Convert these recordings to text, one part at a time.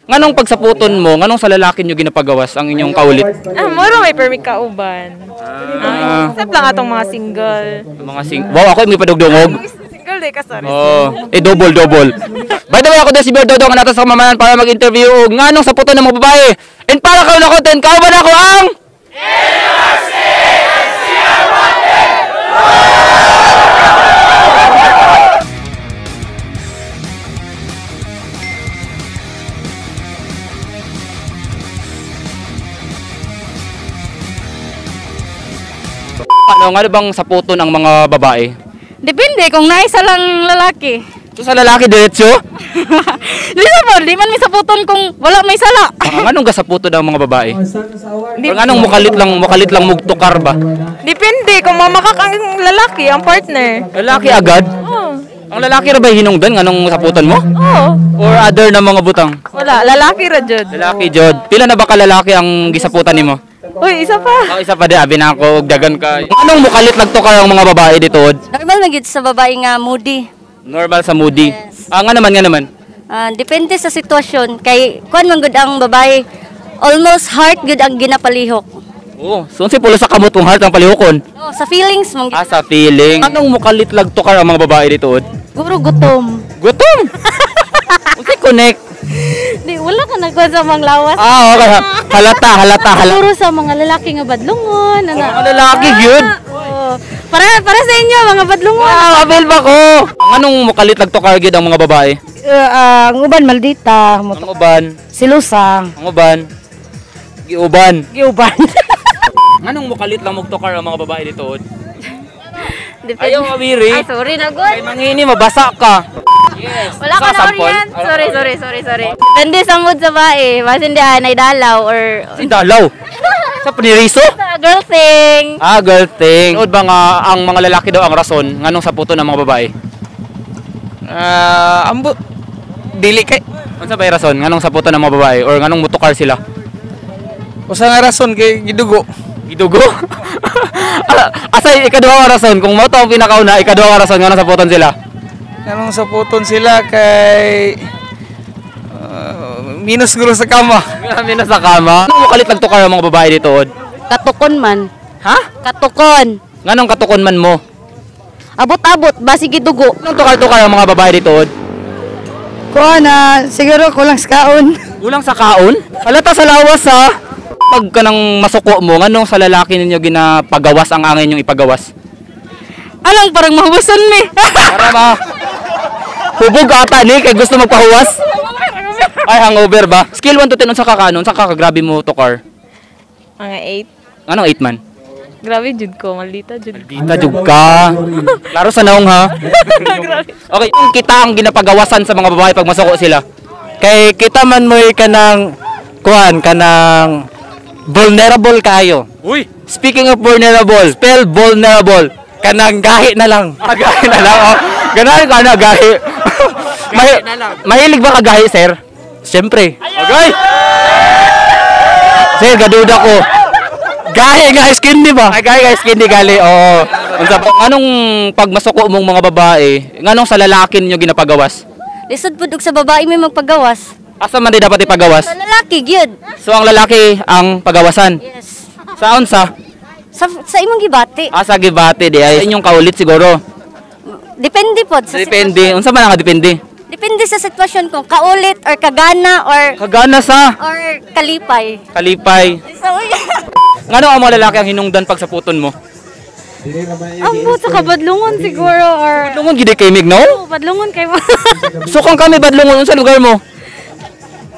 Nganong pagsaputon mo, nganong sa lalaki nyo ginapagawas ang inyong kaulit? Ah, moro may permit kauban. Ah, Except lang atong mga single. Mga sing. Wow, ako may padugdungog. Single day ka, sorry. Oh, eh double double. By the way, ako din si Bear Dodong, ang sa kamamayan para mag-interview og nganong saputon ng mga babae. And para karon na content, kauban ako ang ano, nga bang saputon ang mga babae? Depende kung naisa lang lalaki. So sa lalaki diretso? Lisa po, di man may saputon kung wala may sala. Ah, nganong gasaputon ang mga babae? Or nganong mukalit lang mugtukar ba? Depende kung mamakak ang lalaki, ang partner. Lalaki agad? Oo. Ang lalaki ra ba hinungdan nganong saputon mo? Oo. Or other na mga butang? Wala, lalaki ra jud. Lalaki jud. Pila na ba ka lalaki ang gisaputan nimo? Uy, isa pa. Oh, isa pa di abi na ako og dagan ka. Anong mukalit nagtukar ang mga babae dito? Normal na gid sa babae nga moody. Normal sa moody. Yes. Ah, nga naman, nga naman. Ah, depende sa sitwasyon kay kuan man gud ang babae, almost heart gud ang ginapalihok. Oh, so unsa pulo sa kamot kung heart ang palihukon? Oh, sa feelings man Ah, sa feeling. Anong mukalit lagtukar ang mga babae dito? Guro gutom. Gutom. Unsay connect? Di wala ka nagkuhan sa mga lawas. Ah, okay. Halata, halata, halata. Puro sa mga lalaki nga badlungon. Ano. Mga lalaki gyud. Oo. Para sa inyo mga badlungon. Ah, abel ba ko? Anong mukalit lagtukar gyud ang mga babae? Ang uban maldita, Ang uban, silusa, ang uban, giuban. giuban. Nganong mukalit lang mugtukar ang mga babae dito? Depende. Ayaw awiri. Ay, sorry na gud. Ay mangini mabasa ka. Yes. Wala ka Sa na sample? orient. Sorry, sorry, sorry, sorry. Depende sa mood sa bae. Basin di ay dalaw or Si dalaw. Sa paniriso? sa girl thing. Ah, girl thing. Nood ba nga ang mga lalaki daw ang rason nganong saputon ng mga babae? Ah, ambot dili kay Unsa ba rason nganong saputon ng mga babae or nganong mutukar sila? usa nga rason kay gidugo. Gidugo? Asa ikaduha nga rason kung mao to ang pinakauna, ikaduha nga rason nganong saputon sila? Nganong saputon sila kay minus guro sa kama. Kami na sa kama. Anong mukalit nagtukar ang mga babae dito? Od? Katukon man. Ha? Katukon. Nganong katukon man mo? Abot-abot basi gidugo. Anong tukar-tukar ang mga babae dito? Od? Kuan na siguro kulang sa kaon. Kulang sa kaon? Halata sa lawas ha. Pag ka nang masuko mo, nganong sa lalaki ninyo ginapagawas ang angin yung ipagawas? Alang parang mahubasan mi. Para ma hubog ata ni kay gusto magpahuwas. Ay, hangover ba? Skill 1 to 10 unsa ka kanon? Unsa ka kagrabe mo to car? Mga 8. Anong 8 man? Grabe jud ko, maldita jud. Dita jud ka. Klaro sa naong ha. Okay, yung kita ang ginapagawasan sa mga babae pag masuko sila. Kay kita man mo'y kanang kuan kanang vulnerable kayo. Uy, speaking of vulnerable, spell vulnerable. Kanang gahi na lang. Ah, gahi na lang. Oh. Ganahan ka na gahi. Mahilig ba ka gahi, sir? Siyempre. Agay! Sir, gaduda ko. Gahi nga skin di ba? Ay, gahi guys, hindi gali. Oo. Unsa po, anong pag masuko mong mga babae, nganong sa lalaki ninyo ginapagawas? Lisod pud og sa babae may magpagawas. Asa man di dapat ipagawas? Sa lalaki gyud. So ang lalaki ang pagawasan. Yes. Sa unsa? Sa imong gibati. Asa gibati di ay inyong kaulit siguro. Depende pod sa Depende. sitwasyon. Unsa man ang depende? Depende sa sitwasyon kung kaulit or kagana or Kagana sa or kalipay. kalipay. So, Ngano ang mga lalaki ang hinungdan pag saputon mo? Ambot sa kabadlungon siguro or Badlungon gid kay mig no? Oo, badlungon kay mo. So kung kami badlungon unsa lugar mo?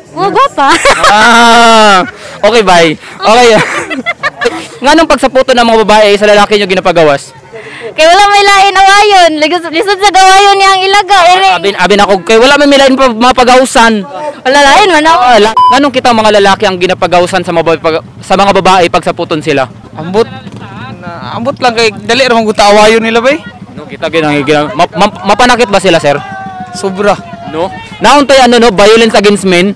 Mga gwapa. Ah, okay, bye. Okay. Nganong pagsaputo ng mga babae sa lalaki nyo ginapagawas? Kay wala may lain awayon. Lisod sa gawayon niya ang ilaga. Ere. Abin ako kay wala may milain pa mapagawsan. Wala lain man ako. Ah, nganong kita mga lalaki ang ginapagawsan sa mga babae pag, sa mga babae pag saputon sila? Ambot na, ambot lang kay dali ra man gud awayon nila bay. No, kita ginang gina, mapanakit ba sila, sir? Sobra. No. Nauntay ano no, violence against men.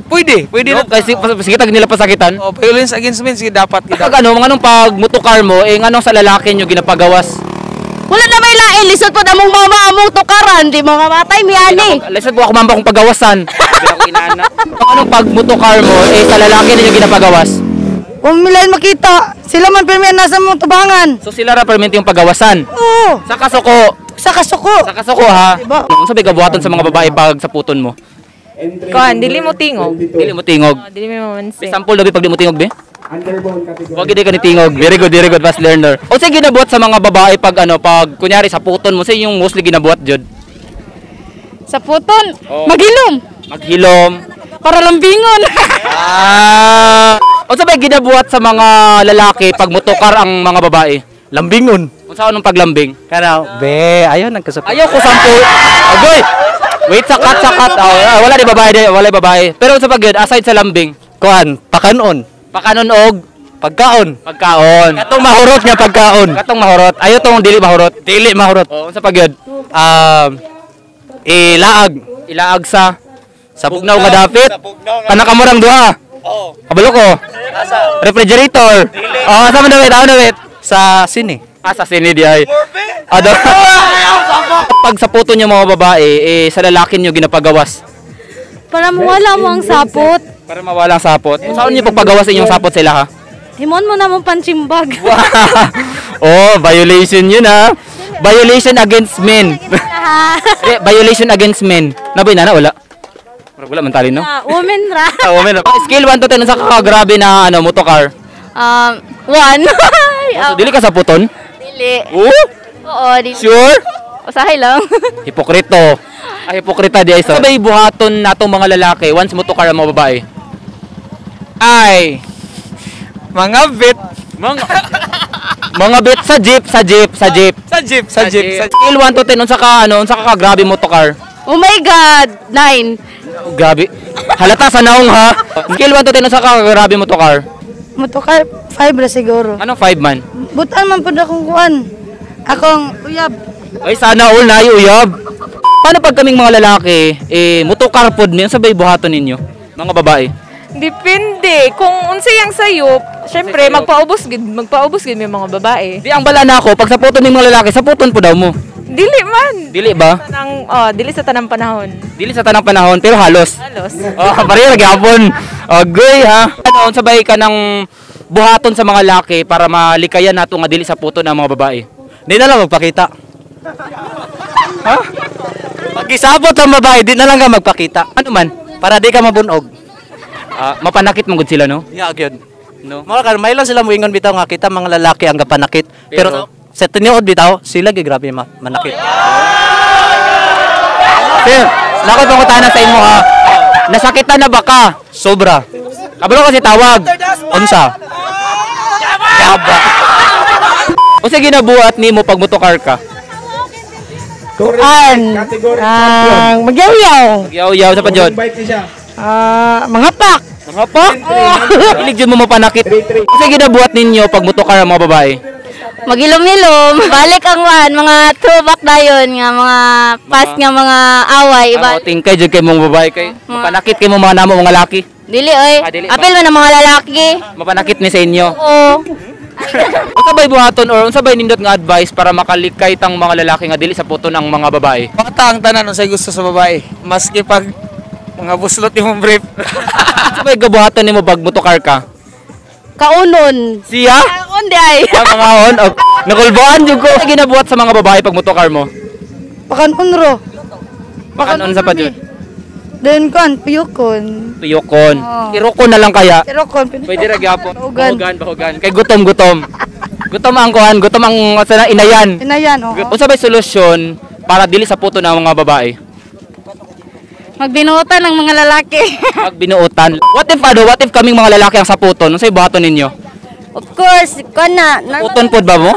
Pwede, pwede No, na. kasi sige tag nila pasakitan. Oh, violence against men sige dapat gid. Pag ano, nganong pag mutukar mo, eh nganong sa lalaki nyo ginapagawas? Wala na may lain lisod pod among mama among tukaran di mo mamatay mi ani. Lisod po ako mamba kung pagawasan. Grabe ako inana. Anong pag motokar mo, eh sa lalaki ninyo ginapagawas? Kung milain makita, sila man pirmi ang nasa mong tubangan. So sila ra permanente yung pagawasan. Oo, Sa kasuko. sa kasuko. Sa kasuko ha. Diba? Unsa bay gabuhaton sa mga babae pag sa puton mo? Kuan, dili mo tingog. Dili mo tingog. Oh, dili mo mamansin. Sample daw pag di mo tingog be? Wag gid ka ni tingog. Very good fast learner. Unsa ginabuhat sa mga babae pag ano pag kunyari sa puton mo, sa yung mostly ginabuhat jud? Sa puton, Oh. maghilom Maghilom. para lambingon. Ah. Unsa bay ginabuhat sa mga lalaki pag motokar ang mga babae? Lambingon. Unsa anong paglambing? Kana, be, ayaw nang kasapot. Ayaw ko sampo. Agoy. Wait sa cut sa cut. Oh, ah, wala di babae di, wala di babae. Pero sa pag aside sa lambing, Kuan, pakanon, pakanon og pagkaon. pagkaon. Katong mahurot nga pagkaon. Katong mahurot. Ayaw tong dili mahurot. Dili mahurot. Oh, unsa pag yun? Ilaag. Ilaag sa bugnaw nga dapit. Kanakamurang duha. Oo. Kabalo ko. Refrigerator. Oh, asa man dawit? Asa man dawit? Sa sine. Ah, sa sine di ay. Ado. Pag sa puto niyo mga babae, eh, sa lalaki niyo ginapagawas. Para mawala mo ang sapot. Para mawala ang sapot. Saan niyo pagpagawas inyong sapot sila ha? Himon mo na mong panchimbag. Oh, violation yun ha. Violation against men. Eh, violation against men. Naboy na na wala. Murag wala man tali no. Ah, women ra. Ah, women. Scale 1 to 10 sa kakagrabe na ano motocar. 1. So, dili ka sa puton? Dili. Oh, Oo, dili. sure? Usahay lang. Hipokrito. Ay, hipokrita di ay so. Sabay buhaton natong mga lalaki once motocar ang mga babae. Ay, mga bit. Mga bit sa jeep, sa jeep, sa jeep. Sa jeep, sa jeep, sa jeep. Scale 1 to 10 unsa ka ano, unsa ka kagrabe motocar? Oh my God, 9. Oh, grabe. Halata sa naong ha. Scale 1 to 10 unsa ka kagrabe motocar? Motokar, 5 ra siguro. Anong 5 man? Butan man pud akong kuan. Akong uyab. Ay, sana all na uyab. Paano pag kaming mga lalaki, eh, motokar pod niyo, sabay buhaton ninyo? Mga babae. Depende. Kung unsay ang sayop, syempre magpaubos gid may mga babae. Di ang bala na ako, pag saputon ng mga lalaki, saputon po daw mo. Dili man. Dili ba? Tanang oh, dili sa tanang panahon. Dili sa tanang panahon, pero halos. Halos. Oh, pareho gyapon. Agoy ha. Ano, sabay ka ng buhaton sa mga laki para malikayan nato nga dili sa puton ang mga babae. Di na lang magpakita. Ha? Pag isabot ang babae, di na lang ka magpakita. Ano man? Para di ka mabunog. Ah, mapanakit man gud sila no? Yeah, gyud. No. Mga kan may lang sila moingon bitaw nga kita mga lalaki ang gapanakit. Pero- Pero, sa tinuod bitaw, sila gi grabe manakit. Sir, nako pangutana sa imo ha. Nasakitan na ba ka? Sobra. Kabalo kasi tawag. Unsa? Yaba. Unsa ginabuhat nimo pag motokar ka? Kuan. Ang magyaw-yaw. Yaw-yaw sa padyod. Ah, mga pak. Mga pa? Ilig jud mo mapanakit. Unsa ginabuhat ninyo pag motokar ang mga babae? Magilom-hilom. Balik ang one, mga throwback dayon nga mga past nga mga away iba. Ano, tingkay jud kay mong babae kay mapanakit kay mo mga namo mga laki. Dili oy. Ah, dili ba? Apil man ang mga lalaki. Mapanakit ni sa inyo. Oo. Unsa bay buhaton or unsa bay nindot nga advice para makalikay tang mga lalaki nga dili sa puton ang mga babae? Bata ang tanan unsay gusto sa babae. Maski pag mga buslot imong brief. Unsa bay gabuhaton nimo pag motokar ka? Kaunon. Siya? Kaon di ay. Ah, mga on. Oh, nakulbaan jud ko. Unsa ginabuhat sa mga babae pag motokar mo? Pakan unro. Pakanon sa padyod. Then kuan, piyukon. Tuyokon. Oo. Irokon na lang kaya. Irokon. Pwede ra gyapon. Bahugan. Bahugan, bahugan. Kay gutom, gutom. Gutom ang kuan, gutom ang sa inayan. Inayan, oo. Unsa bay solusyon para dili sa puto ng mga babae? Magbinuotan ng mga lalaki. Pag binuotan. What if ano, what if kaming mga lalaki ang saputon? Unsay buhaton ninyo? Of course, kuan na. Normal, Puton pod ba mo?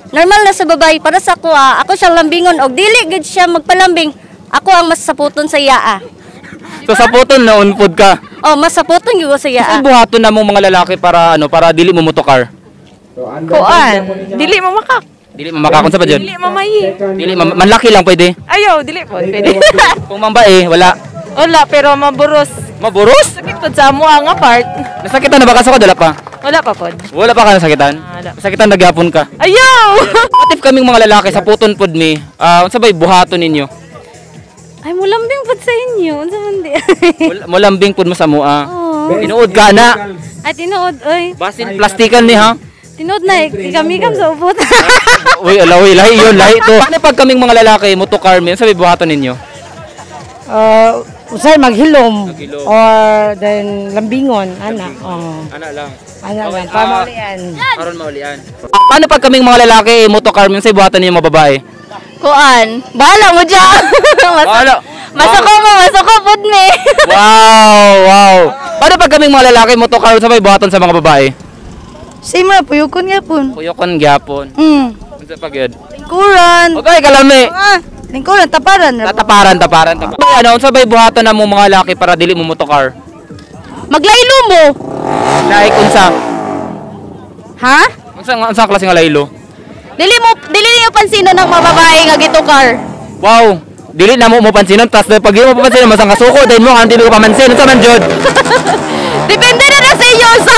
normal na sa babae para sa ako ah. Ako siyang lambingon og dili gid siya magpalambing. Ako ang mas saputon sa iya ah. So saputon na unpod ka. Oh, mas saputon gyud ko sa iya. Unsay buhaton na mong mga lalaki para ano, para dili mo motokar? Kuan, dili mo makak. Dili mo makakon sa padyod. Dili mamayi. Dili manlaki lang pwede. Ayaw, dili po. Pwede. Kung mambae, wala. Wala, pero maburos. Maburos? Sakit pod sa amo nga part. Nasakitan na ba ka sa Wala pa? Wala pa pod. Wala pa ka nasakitan? Wala. Nasakitan na gyapon ka. Ayaw! What if kaming mga lalaki sa puton pod mi, ah, unsa bay buhaton ninyo? Ay, mulambing pud sa inyo. Unsa man di? Mulambing pud mo sa mua. Oo. Tinuod ka na. Ay, tinuod oy. Basin plastikan ni ha. Tinuod na ikamikam sa ubot. Uy, ala, uy, lahi yun, lahi to. Paano pag kaming mga lalaki, motor mi, sabi buhaton ninyo? Usay maghilom Maghilom. or then lambingon ana. Oh. Ana lang. Ana Okay, lang pamaulian. Aron maulian. Paano pag kaming mga lalaki, motor mi, sabi buhaton ninyo mga babae? Kuan, bahala mo dyan. Bahala. Masako mo, masako pud mi. Wow. Paano pag kaming mga lalaki, motor sabay buhaton sa mga babae? Same ra puyukon gyapon. Kuyokon gyapon. Unsa pa gyud? Lingkuran. Okay, kalami. Ah, lingkuran taparan ra. Tataparan, taparan, taparan. Ano, unsa bay buhaton na mo mga lalaki para dili mo motokar? Maglaylo mo. Like unsa? Ha? Unsa unsa klase nga laylo? Dili niyo pansinon ng mga babae nga gitukar. Wow. Dili na mo mo pansinon tas pag di mo papansinon masang kasuko dahil mo ang dili ko pamansin unsa man jud? Depende na na sa inyo sa.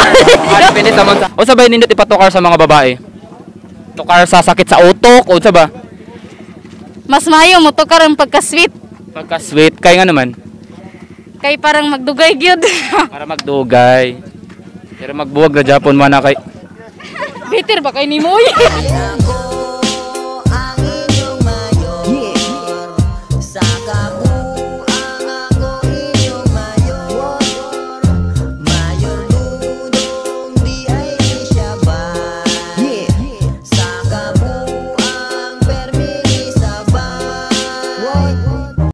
Ah, depende sa man. Unsa bay nindot ipatokar sa mga babae? Tokar sa sakit sa utok unsa ba? Mas maayo mo tukar ang pagka-sweet Pagka sweet kay nga naman kay parang magdugay gyud. para magdugay. Pero magbuwag na Japon man na kay Bitter ba kay nimo? Oy?